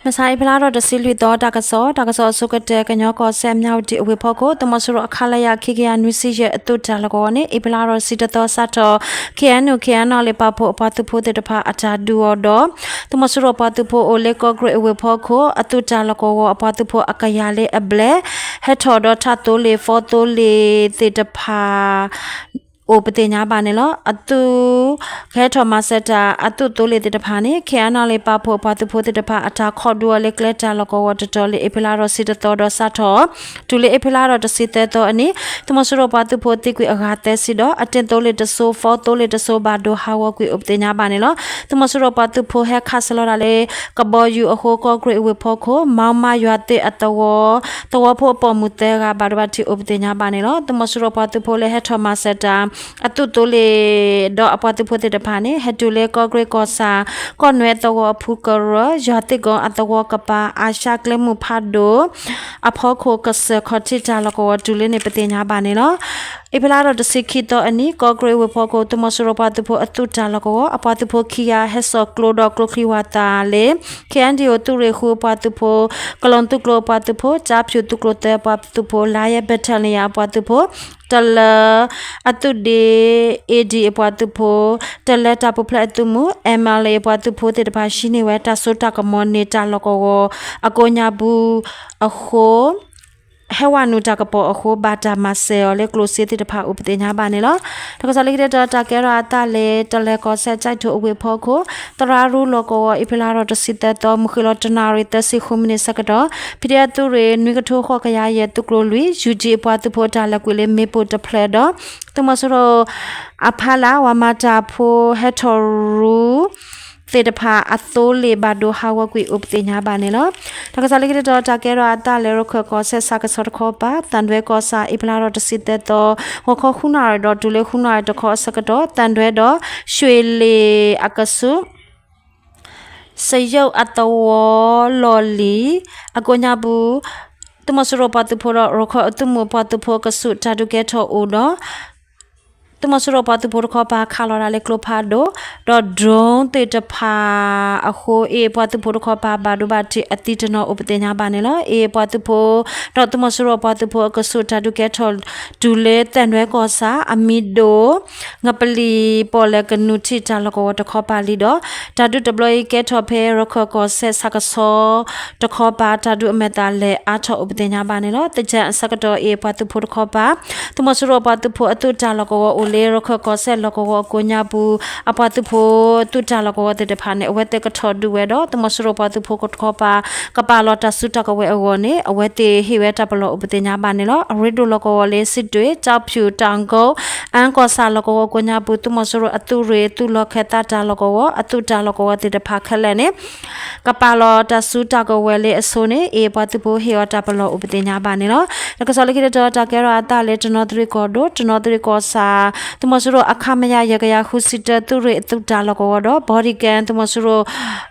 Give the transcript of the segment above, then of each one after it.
မဆါအ့ဖြ့လါထီၣ်တဆံလွံၢ်သီ တၢ်ကစီၣ်, တၢ်ကစီၣ်အဆိကတၢၢ် ကညီကီၢ်စဲၣ် မြဝတီ အဝ့ၢ်ဖီခိၣ် သုးမီၤစိရိၤအ ခလရ ခံကယၤနွံဆံယဲၢ် အသုးတၢ်လီၢ်ကဝီၤန့ၣ် အ့ဖြ့လါထီၣ်တဆံတသီ စးထီၣ် ခ့ၣ်အဲၣ်ယူၣ် ခ့ၣ်အဲၣ်ယူၣ် ပာ်ဖှိၣ်အပှၤသုးဖိသ့ၣ်တဖၣ်အတၢ်ဒုးအီၤဒီး သုးမီၤစိရိၤပှၤသုးဖိအိၣ်လၢကီၢ်ကရ့ၣ်အဝ့ၢ်ဖီခိၣ် အသုးတၢ်လီၢ်ကဝီၤအပှၤသုးဖိအကယၤလၢအဘျဲၣ် ဟဲထီၣ်ဒီးထးသိလ့ၣ် ဖီသိလ့ၣ်သ့ၣ်တဖၣ် အိၣ်ပသ့ၣ်ညါဘၣ်န့ၣ်လီၤ. အသုး ကဟဲထီၣ်မၤစၢၤတၢ်အသုးသိလ့ၣ်သ့ၣ်တဖၣ်န့ၣ် ခ့ၣ်အဲၣ်ယူၣ် ပာ်ဖှိၣ်အပှၤသုးဖိသ့ၣ်တဖၣ် အတၢ်ခိးဒုးအီၤလၢကျဲတၢ်လီၢ်ကဝီၤတတီၤလၢအ့ဖြ့လါထီၣ်တဆံတသီဒီးစးထီၣ် တုၤလၢအ့ဖြ့လါထီၣ်တဆံသၢသီအနံၤ သုးမီၤစိရိၤပှၤသုးဖိသံကွံာ်အဂၤသၢဆံဒီး အတ့ၢ်သိလ့ၣ်တစိၤ ဖီသိလ့ၣ်တစိၤဘၣ်ဒိဟးဂီၤကွံာ်အိၣ်ပသ့ၣ်ညါဘၣ်န့ၣ်လီၤ. သုးမီၤစိရိၤပှၤသုးဖိဟဲခးဆဲးလီၤတၢ်လၢ ကဘီယူၤအဃိ ကီၢ်ကရ့ၣ်အဝ့ၢ်ဖီခိၣ် မီမးယွၤသ့ၣ်အသဝီ သဝီဖိအပိာ်မုၣ်သၢဂၤ ဘၣ်ဒိဘၣ်ထံးအိၣ်ပသ့ၣ်ညါဘၣ်န့ၣ်လီၤ. သုးမီၤစိရိၤပှၤသုးဖိလၢဟဲထီၣ်မၤစၢၤတၢ် အသုးသိလ့ၣ်ဒီးအပှၤသုးဖိသ့ၣ်တဖၣ်န့ၣ် ဟဲတုၤလၢကီၢ်ကရ့ၣ်ကီၢ်ဆၣ် ကီၢ်နွဲသဝီအဖုကရၢ ယွၤသ့ၣ်ကီၤအသဝီကပၤ အၤၡါကျဲမုၢ်ဖးဒိၣ် အဖီခိၣ်ကစၢၢ်ခီၣ်ထံးတၢ်လီၢ်ကဝီၤတုၤလၢန့ၣ်ပသ့ၣ်ညါဘၣ်န့ၣ်လီၤ. အ့ဖြ့လါထီၣ်တဆံခံသီအနံၤ ကီၢ်ကရ့ၣ်ဝ့ၢ်ဖီခိၣ် သုးမီၤစိရိၤပှၤသုးဖိအသုးတၢ်လီၢ်ကဝီၤ အပှၤသုးဖိခံဂၤ ဟဲစိာ်ကျိဒီးကျိချံဝၣ်သၣ်လၢ ခ့ၣ်အဲၣ်ယူၣ် သုးရ့ၣ်ဃုအပှၤသုးဖိ ကလီၢ်သုးကျိၤအပှၤသုးဖိ ကၠါဖၠူၣ်သုးကျိၤသၢအပှၤသုးဖိ Lion Battalion အပှၤသုးဖိ တလၢ အသုးဒ့ A D အပှၤသုးဖိ တလၢတၢ်ပူၤဖျဲးအသုးမုၢ် M L A အပှၤသုးဖိသ့ၣ်တဖၣ် ဟံးန့ၢ်ဝဲတၢ်စိတၢ်ကမီၤန့ၢ်တၢ်လီၢ်ကဝီၤအကိးညါပူၤအဃိ ဟဲဝဲနုာ်တၢ်ကပီၤအဃိ ဘၣ်တၢ်မၤစၢၤအီၤလၢကျိၣ်စ့သ့ၣ်တဖၣ်အိၣ်ပသ့ၣ်ညါဘၣ်န့ၣ်လီၤ. တၢ်ကစီၣ်လၢခံတတီၤ တၢ်ကဲထီၣ်အသးလၢ တလဲၤကီၢ်စဲၣ် ကၠဲးထိၣ်အဝ့ၢ်ဖီခိၣ် သရၣ်ရူလီၢ်ကဝီၤ အ့ဖြ့လါထီၣ်တဆံသၢသီ မုၢ်ဃ့ၢ်လီၤတနၣ်ရံၣ်သၢဆံဃုမံးနံးဆၢကတီၢ် ဖံးဒဲးအသုးရ့ၣ် နွံကထိဃိးကယၤယဲၢ်သုးကျိၤလွံၢ် ယူၣ်ကၠံ အပှၤသုးဖိအတၢ်လဲၤကွံာ်လၢမ့ၣ်ပိၢ်တဖျၢၣ်ဒီး သုးမီၤစိရိၤအဖီလာ် ပှၤမၤတၢ်ဖိဟဲထီၣ်ရူ သ့ၣ်တဖၣ်အသိလ့ၣ်ဘၣ်ဒိဟးဂီၤကွံာ်အိၣ်ပသ့ၣ်ညါဘၣ်န့ၣ်လီၤ. တၢ်ကစီၣ်လၢခံတတီၤ တၢ်ကဲထီၣ်အသးလၢရခၢၣ်ကီၢ်စဲၣ်ဆၣ်ကဆီတခီပၤ သၣ်ဒွဲကီၢ်ဆၣ် အ့ဖြ့လါထီၣ်တဆံသၢသီ ဂီၤခီဃုနၣ်ရံၣ်ဒီးတုၤလၢဃုနၣ်ရံၣ်တခီအဆၢကတီၢ် သၣ်ဒွဲဒီး ရွှ့ၣ်လ့ၣ်အကဆူး စယုၢ်အသဝီလီၢ်လံၤ အကိးညါပူၤ သုးမီၤစိရိၤပှၤသုးဖိဒီးရခၢၣ်အသုးမုၢ်ပှၤသုးဖိအကဆူးတၢ်ဒုးကဲထီၣ်အိၣ်ဒီး သုးမီၤစိရိၤပှၤသုးဖိတခီပၤခးလီၤတၢ်လၢကျိဖးဒိၣ် ဒီး drone သ့ၣ်တဖၣ်အဃိ အ့ၣ် ပှၤသုးဖိတခီပၤဘၣ်ဒိဘၣ်ထံးအသံတနီၤအိၣ်ပသ့ၣ်ညါဘၣ်န့ၣ်လီၤ. အ့ၣ် ပှၤသုးဖိ ဒီးသုးမီၤစိရိၤပှၤသုးဖိအကဆူးတၢ်ဒုးကဲထီၣ်တုၤလၢသၣ်ဒွဲကီၢ်ဆၣ် အမံၤဒိၣ် ငပလံၤပီၣ်လဲၣ်ကနူၤထံးတၢ်လီၢ်ကဝီၤတခီပၤလံဒီး တၢ်ဒုးတဘျီအံၤကဲထီၣ်ဖဲရခၢၣ်ကီၢ်စဲၣ်ဆၣ်ကဆီတခီပၤ တၢ်ဒုးအမဲာ်သၣ်လဲၤအါထီၣ်အိၣ်ပသ့ၣ်ညါဘၣ်န့ၣ်လီၤ. သၢၣ်ကၠၣ်အဆၢကတီၢ် အ့ၣ် ပှၤသုးဖိတခီပၤ သုးမီၤစိရိၤပှၤသုးဖိအသုးတၢ်လီၢ်ကဝီၤအိၣ်လၢရခၢၣ်ကီၢ်စဲၣ်လီၢ်ကဝီၤအကိးညါပူၤ အပှၤသုးဖိသုးတၢ်လီၢ်ကဝီၤသ့ၣ်တဖၣ်န့ၣ် အဝဲသ့ၣ်ကထီၣ်ဒုးဝဲဒီး သုးမီၤစိရိၤပှၤသုးဖိတခီပၤ ကပာ်လီၤတၢ်စုတၢ်ကဝဲၤအဂီၢ်န့ၣ် အဝဲသ့ၣ်ဟ့ၣ်ဝဲတၢ်ပလီၢ်အိၣ်ပသ့ၣ်ညါဘၣ်န့ၣ်လီၤ. အရ့ဒိၣ်လီၢ်ကဝီၤလၢ စံးတွ့ ကၠီဖၠူၣ် တၢ်ကိ အၣ်ကီၢ်ဆၣ်လီၢ်ကဝီၤကိးညါပူၤ သုးမီၤစိရိၤအသုးရ့ၣ် သုးလီၢ်ခၢၣ်သးတၢ်လီၢ်ကဝီၤ အသုးတၢ်လီၢ်ကဝီၤသ့ၣ်တဖၣ်ခဲလၢာ်န့ၣ် ကပာ်လီၤတၢ်စုတၢ်ကဝဲၤလၢအဆိန့ၣ် အ့ၣ် ပှၤသုးဖိဟ့ၣ်အီၤတၢ်ပလီၢ်အိၣ်ပသ့ၣ်ညါဘၣ်န့ၣ်လီၤ. တၢ်ကစီၣ်လၢခံတတီၤ တၢ်ကဲထီၣ်အသးလၢတနီသရံၣ်ကီၢ်ဒိၣ် တနီသရံၣ်ကီၢ်ဆၣ် သုးမီၤစိရိၤအ ခမရ ယဲၢ်ကယၤဃုဆံတၢ သုးရ့ၣ်အသုးတၢ်လီၢ်ကဝီၤဒီး ဘီဒံကဲ သုးမီၤစိရိၤ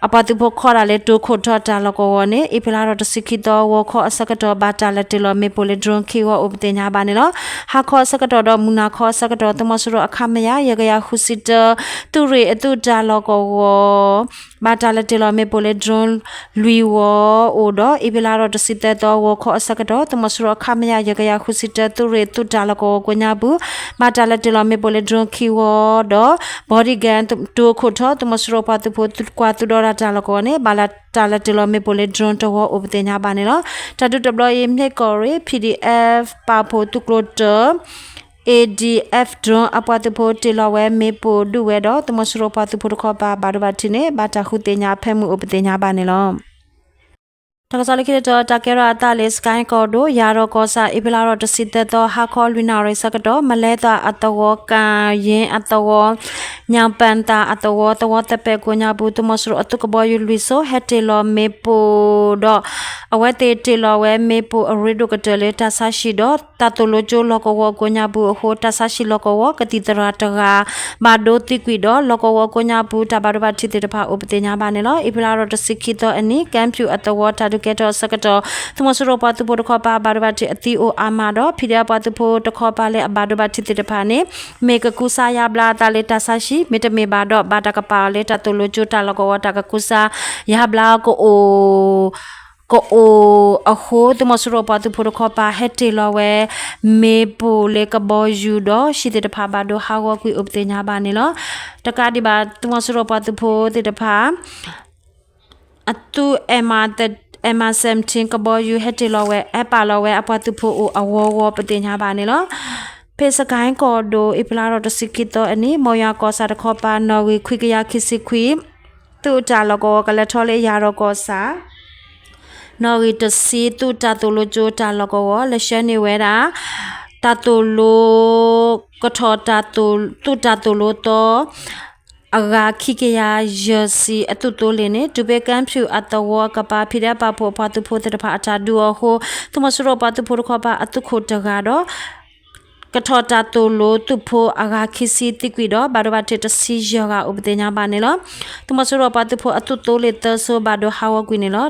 အပှၤသုးဖိခီတၢ်လၢတိခိၣ်ထီၣ်တၢ်လီၢ်ကဝီၤန့ၣ် အ့ဖြ့လါထီၣ်တဆံခံသီ ဂီၤခီအဆၢကတီၢ် ဘၣ်တၢ်လဲၤတ့ၢ်လီၤမ့ၣ်ပိၢ်လၢ drone ခံဂီၤအိၣ်ပသ့ၣ်ညါဘၣ်န့ၣ်လီၤ. ဟါခီအဆၢကတီၢ်ဒီးမုၢ်နၤခီအဆၢကတီၢ် သုးမီၤစိရိၤအ ခမရ ယဲၢ်ကယၤဃုဆံတၢ သုးရ့ၣ်အသုးတၢ်လီၢ်ကဝီၤ ဘၣ်တၢ်လဲၤတ့ၢ်လီၤမ့ၣ်ပိၢ်လၢ drone လွံၢ်ဂီၤအိၣ်ဒီး အ့ဖြ့လါထီၣ်တဆံသၢသီ ဂီၤခီအဆၢကတီၢ် သုးမီၤစိရိၤအ ခမရ ယဲၢ်ကယၤဃုဆံတၢ သုးရ့ၣ်သုးတၢ်လီၢ်ကဝီၤကိးညါပူၤ ဘၣ်တၢ်လဲၤတ့ၢ်လီၤမ့ၣ်ပိၢ်လၢ drone ခံဂီၤဒီး ဘီဒံကဲ တိခိၣ်ထီၣ် သုးမီၤစိရိၤပှၤသုးဖိ ကွၢ်သူဒီးတၢ်လီၢ်ကဝီၤန့ၣ် ဘၣ်တၢ်လဲၤတ့ၢ်လီၤမ့ၣ်ပိၢ်လၢ drone တဂီၤအိၣ်ပသ့ၣ်ညါဘၣ်န့ၣ်လီၤ. တၢ်ဒုးတဘျီအံၤ မ့ၢ်ကီၢ်ရ့ၣ် P D F ပာ်ဖှိၣ်သုးကျိၤတၢ A D F drone အပှၤသုးဖိတ့ၢ်လီၤဝဲမ့ၣ်ပိၢ်ဒုးဝဲဒီး သုးမီၤစိရိၤပှၤသုးဖိတခီပၤ ဘၣ်ဒိဘၣ်ထံးန့ၣ် ဘၣ်တၢ်ဃုသ့ၣ်ညါဖဲမုၢ်အိၣ်ပသ့ၣ်ညါဘၣ်န့ၣ်လီၤ. တၢ်ကစီၣ်လၢခံတတီၤ တၢ်ကဲထီၣ်အသးလၢ စကဲကီၢ်ဒိၣ် ယၤရီၢ်ကီၢ်ဆၣ် အ့ဖြ့လါထီၣ်တဆံသၢသီ ဟါခီလွံၢ်နၣ်ရံၣ်ဆၢကတီၢ် မလဲသၣ်အသဝီ ကၣ်ယ့အသဝီ ညၣ်ပၣ်သၣ်အသဝီ သဝီသပဲၣ်ကိးညါပူၤ သုးမီၤစိရိၤအသုးကဘီယူၤလွံၢ်စိၤ ဟဲတ့ၢ်လီၤမ့ၣ်ပိၢ်ဒီး အဝဲသ့ၣ်တ့ၢ်လီၤဝဲမ့ၣ်ပိၢ်အရ့ဒိၣ်ကတၢၢ်လၢ တၢ်ဆါဟံၣ်ဒီး တၢ်သိၣ်လိကၠိလီၢ်ကဝီၤကိးညါပူၤအဃိ တၢ်ဆါဟံၣ်လီၢ်ကဝီၤ ကသံၣ်သရၣ်တဂၤ ဘၣ်ဒိသံကွံာ်ဒီး လီၢ်ကဝီၤကိးညါပူၤ တၢ်ဘၣ်ဒိဘၣ်ထံးသ့ၣ်တဖၣ်အိၣ်ပသ့ၣ်ညါဘၣ်န့ၣ်လီၤ. အ့ဖြ့လါထီၣ်တဆံခံသီအနံၤ ကၠဲးဖၠူၣ်အသဝီ တၢ်ဒုး ကဲထီၣ်အဆၢကတီၢ် သုးမီၤစိရိၤပှၤသုးဖိတခီပၤ ဘၣ်ဒိဘၣ်ထံးအသံအိၣ်အါမးဒီး ဖံးဒဲးပှၤသုးဖိတခီပၤလၢအဘၣ်ဒိဘၣ်ထံးသ့ၣ်တဖၣ်န့ၣ် မ့ၢ်ကကူစါယါဘျါအသးလၢတၢ်ဆါဟံၣ် မ့တမ့ၢ်ဘၣ်ဒီး ဘၣ်တၢ်ကပာ်အီၤလၢတၢ်သိၣ်လိကၠိတၢ်လီၢ်ကဝီၤ တၢ်ကကူစါယါဘျါကအိၣ် ကအိၣ်အဃိ သုးမီၤစိရိၤပှၤသုးဖိတခီပၤ ဟဲတ့ၢ်လီၤဝဲ မ့ၣ်ပိၢ်လၢကဘီယူၤဒီး ဟံၣ်သ့ၣ်တဖၣ်ဘၣ်ဒိဟးဂီၤကွံာ်အိၣ်ပသ့ၣ်ညါဘၣ်န့ၣ်လီၤ. တကးဒံးဘၣ် သုးမီၤစိရိၤပှၤသုးဖိသ့ၣ်တဖၣ် အသုး အမ်အါစဲၣ်ထံၣ် ကဘီယူၤ ဟဲတ့ၢ်လီၤဝဲ ဟဲပာ်လီၤဝဲအပှၤသုးဖိအိၣ်အဂီၢ်ဂီၢ် ပသ့ၣ်ညါဘၣ်န့ၣ်လီၤ. ဖဲစကဲၣ်ကီၢ်ဒိၣ် အ့ဖြ့လါထီၣ်တဆံခံသီအနံၤ မိၢ်ယွၤကီၢ်ဆၣ်တခီပၤ နီၣ်ဂံၢ်ခွံကယၤခံဆံခွံ သုးတၢ်လီၢ်ကဝီၤ ကလဲၤထီၣ်လၢယၤရီၤကီၢ်ဆၣ် နီၣ်ဂံၢ်တဆံ သုးတၢ်သိၣ်လိကၠိတၢ်လီၢ်ကဝီၤ လဲၤဆှၢန့ၢ်ဝဲဒၣ် တၢ်သိၣ်လိ ကထီၣ်တၢ်သိၣ် သုးတၢ်သိၣ်လိသီ အဂၤခံကယၤယဲၢ်ဆံ အသုးသိလ့ၣ်န့ၣ် တုၤဖဲကၠဲဖၠူၣ်အသဝီအကပၤ ဖံးဒဲးပာ်ဖှိၣ်အပှၤသုးဖိသ့ၣ်တဖၣ်အတၢ်ဒုးအီၤအဃိ သုးမီၤစိရိၤပှၤသုးဖိတခီပၤအသုးခိၣ်တဂၤဒီး ကထီၣ်တၢ်သိၣ်လိသုးဖိအဂၤခံဆံသံကွံာ်ဒီး ဘၣ်ဒိဘၣ်ထံးတဆံယဲၢ်ဂၤအိၣ်ပသ့ၣ်ညါဘၣ်န့ၣ်လီၤ. သုးမီၤစိရိၤပှၤသုးဖိအသုးသိလ့ၣ်သၢစိဘၣ်ဒိဟးဂီၤကွံာ်န့ၣ်လီၤ.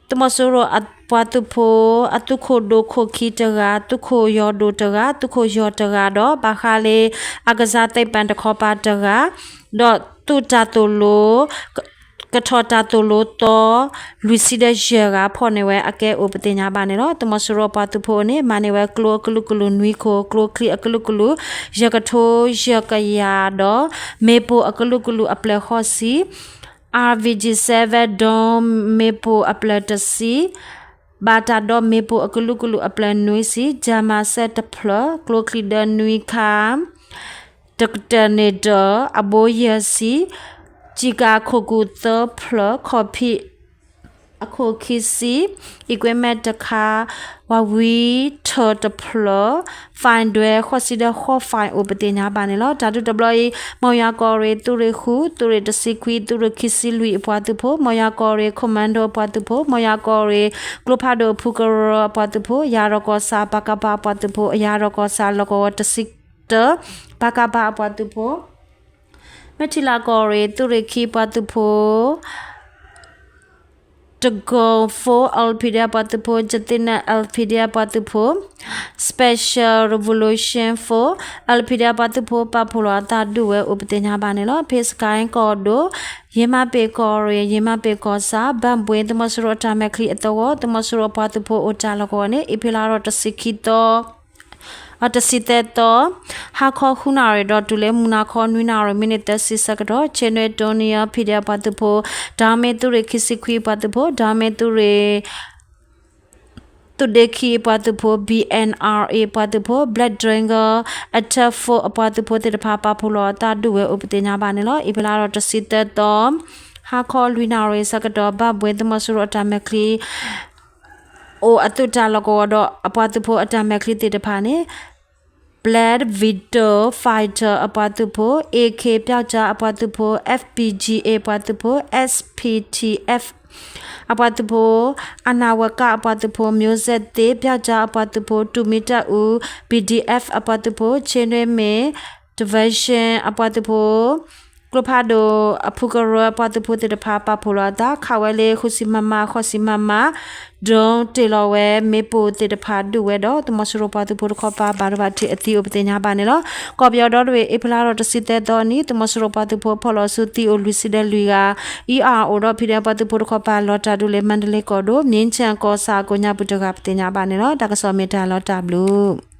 သုးမီၤစိရိၤအပှၤသုးဖိ အသုးခိၣ်ဒိၣ်ခိၣ်ခံတဂၤ, သုးခိၣ်ယီၢ်ဒိၣ်တဂၤ, သုးခိၣ်ယီၢ်တဂၤဒီး ဘၣ်ဃးလၢ အကစၢ်သ့ၣ်ပၣ်တခီပၤတဂၤ, ဒီးသုးတၢ်သိၣ်လိ ကထီၣ်တၢ်သိၣ်လိသီ လွံၢ်ဆံဒီးယဲၢ်ဂၤဖီၣ်န့ၢ်ဝဲအကဲအိၣ်ပသ့ၣ်ညါဘၣ်န့ၣ်လီၤ. သုးမီၤစိရိၤပှၤသုးဖိန့ၣ် မၤန့ၢ်ဝဲကျိအကလုာ်ကလုာ်နွံခိၣ်, ကျိချံအကလုာ်ကလုာ် ယဲၢ်ကထိယဲၢ်ကယၤဒီး မ့ၣ်ပိၢ်အကလုာ်ကလုာ်အပျဲၢ်ဃိးဆံ RPG seven ဒုံးမ့ၣ်ပိၢ်အပျဲၢ်တဆံ, ဘၣ်တၢ်ဒီးမ့ၣ်ပိၢ်အကလုာ်ကလုာ်အပျဲၢ်နွံဆံ, ကၠၤမၤစဲတဖျၢၣ်, ကျိချံဒၢနွံခါ, တကတၢၢ်န့ၣ်ဒီး အဘိယဲၢ်ဆံ, ကျည်ကာအခိၣ်ကူၣ်သၢဖျၢၣ်, ခီၣ်ဖံးအခိၣ်ခံဆံ, equipment တခါ, ဝးဝံထၢၣ်တဖျၢၣ်, ဖဲဒွဲဃိးဆံဒီးဃိးဖဲအိၣ်ပသ့ၣ်ညါဘၣ်န့ၣ်လီၤ. တၢ်ဒုးတဘျီအံၤ မိၢ်ယွၤကီၢ်ရ့ၣ်သုးရ့ၣ်ဃု, သုးရ့ၣ်တဆံခွံ, သုးရ့ၣ်ခံဆံလွံၢ်အပှၤသုးဖိ, မိၢ်ယွၤကီၢ်ရ့ၣ် commando အပှၤသုးဖိ, မိၢ်ယွၤကီၢ်ရ့ၣ် ကျိဖးဒိၣ်အဖုကရၢအပှၤသုးဖိ, ယၤရီၣ်ကီၢ်ဆၣ် ပကဖ အပှၤသုးဖိ, ယၤရီၣ်ကီၢ်ဆၣ်လီၢ်ကဝီၤတဆံတၢ, ပကဖ အပှၤသုးဖိ, မဲၣ်ထံလးကီၢ်ရ့ၣ် သုးရ့ၣ်ခံပှၤသုးဖိ, တကိၢ် four LPDF ပှၤသုးဖိ, ယသ့ၣ်နဲၣ် LPDF ပှၤသုးဖိ, Special Revolution Force LPDF ပှၤသုးဖိ ပာ်ဖှိၣ်လီၤအသးဒုးဝဲအိၣ်ပသ့ၣ်ညါဘၣ်န့ၣ်လီၤ. ဖဲစကဲၣ်ကီၢ်ဒိၣ်, ယ့မးပ့ၢ်ကီၢ်ရ့ၣ်, ယ့မးပ့ၢ်ကီၢ်ဆၣ်, ဘၣ်ဘှ့သုးမီၤစိရိၤအတၢ်မဲာ်ချံအသဝီ သုးမီၤစိရိၤပှၤသုးဖိအိၣ်တၢ်လီၢ်ကဝီၤန့ၣ် အ့ဖြ့လါထီၣ်တဆံခံသီ အတဆံသၢသီ, ဟါခီဃုနၣ်ရံၣ်ဒီးတုၤလၢမုၢ်နၤခီနွံနၣ်ရံၣ် မံးနံးသၢဆံဆၢကတီၢ် ဆ့ၣ်နွဲတိနံယီၤ PDF ပှၤသုးဖိ, ဒီမ့ၢ်သုးရ့ၣ်ခံဆံခွံပှၤသုးဖိ, ဒီမ့ၢ်သုးရ့ၣ် သုးဒ့ခံအပှၤသုးဖိ, BNRA အပှၤသုးဖိ, Black Dragon Attack Force အပှၤသုးဖိသ့ၣ်တဖၣ် ပာ်ဖှိၣ်လီၤအသးဒုးဝဲအိၣ်ပသ့ၣ်ညါဘၣ်န့ၣ်လီၤ. အ့ဖြ့လါထီၣ်တဆံသၢသီ, ဟါခီလွံၢ်နၣ်ရံၣ်ဆၢကတီၢ် ဘၣ်ဘှ့သုးမီၤစိရိၤအတၢ်မဲာ်ချံ အိၣ်အသုးတၢ်လီၢ်ကဝီၤဒီးအပှၤသုးဖိအတၢ်မဲာ်ချံသ့ၣ်တဖၣ်န့ၣ် Black Widow Fighter အပှၤသုးဖိ, AK ပျောက်ကျားအပှၤသုးဖိ, FPGA အပှၤသုးဖိ, SPTF အပှၤသုးဖိ, အနဝက အပှၤသုးဖိ, မျိုးဆက်သစ် ပျောက်ကျားအပှၤသုးဖိ, တူၢ်မံတၢ်အူ PDF အပှၤသုးဖိ, ဆ့ၣ်နွဲမ့ၣ် Division အပှၤသုးဖိ, ကျိဖးဒိၣ်အဖုကရၢအပှၤသုးဖိသ့ၣ်တဖၣ် ပာ်ဖှိၣ်လီၤအသး ခးဝဲလၢဃုဆံမမ, ဃိးဆံမမ ဒုံးတ့ၢ်လီၤဝဲ မ့ၣ်ပိၢ်သ့ၣ်တဖၣ်ဒုးဝဲဒီး သုးမီၤစိရိၤပှၤသုးဖိတခီပၤ ဘၣ်ဒိဘၣ်ထံးအသံအိၣ်ပသ့ၣ်ညါဘၣ်န့ၣ်လီၤ. ကီၢ်ပယီၤဒီတဘ့ၣ် အ့ဖြ့လါထီၣ်တဆံသၢသီအနံၤ သုးမီၤစိရိၤပှၤသုးဖိဖီၣ်လီၤဆူသံအိၣ်လွံၢ်ဆံဒီးလွံၢ်ဂၤ, ERO ဒီး PDF ပှၤသုးဖိတခီပၤ လီၤတၢ်ဒုးလၢမါဒလ့ကီၢ်ဒိၣ် မြင်းခြံကီၢ်ဆၣ်အကိးညါပူၤတဂၤ ပသ့ၣ်ညါဘၣ်န့ၣ်လီၤ. တၢ်ကစီၣ်မ့ၢ်တၢ်လီၤတၢ်ဘျုး